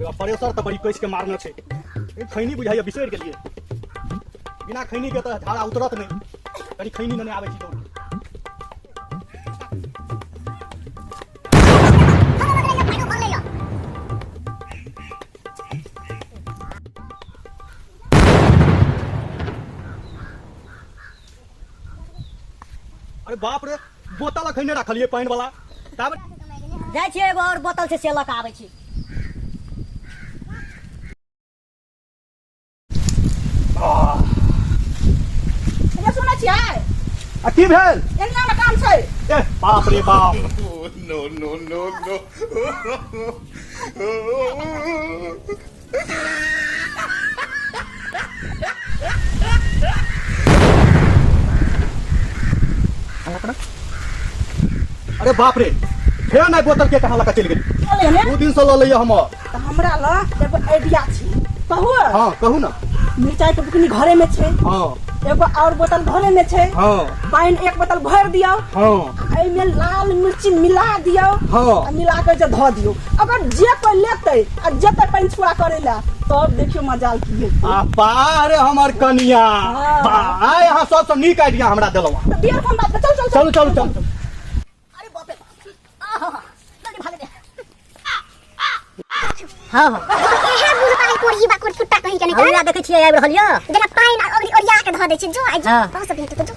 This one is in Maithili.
रे, प्रेशर तऽ बड़ी कसि के मारने छै। ई खैनी बुझाइया बिसरि गेलियै। बिना खैनी के तऽ झाड़ा उतरत नहि। कनी खैनी नेने आबै छी दौड़। अरे बाप रे, बोतल अखन रखलियै पानि वाला। तब जाइ छियै, एगो और बोतल छै से लऽ कऽ आबै छी। ये सुनै छियै? आ की भेल? एने आना, काम छै। ए बाप रे बाप। No, no, no, no. अरे बाप रे, फेर नहि बोतल के कहाँ लऽ कऽ चलि गेली? चल एने। 2 दिन से लऽ लैया हमर। तऽ हमरा लग एगो आइडिया छै, कहू? हाँ, कहू ना। मिरचाई के बुकनी घरे में छै। एगो और बोतल घरे में छै। पानि एक बोतल भरि दियौ। एहिमे लाल मिर्ची मिला दियौ। आ मिला के जे धऽ दियौ, अगर जे कोई लेतै आ जेतै पानि छुआ करै लए, तब देखियौ मजाल की हेतै। आ बारे हमर कनिया। हाँ। बा आइ अहाँ सबसँ नीक आइडिया हमरा देलहुँ। तऽ दियर फोन बात, चल चल। चलू चलू चलू। अरे बाप रे बाप, आहा, जल्दी भागे दे। हाँ हाँ। एहे बुझता है कोरी बा कोर फुट्टा कहीं के नहीं। हमरा देखै छियै आबि रहल यऽ। जेना पानि आ ओरी ओरिया के धऽ दै छै जो आइ। हाँ। बहुत सब हेतै, जो जो।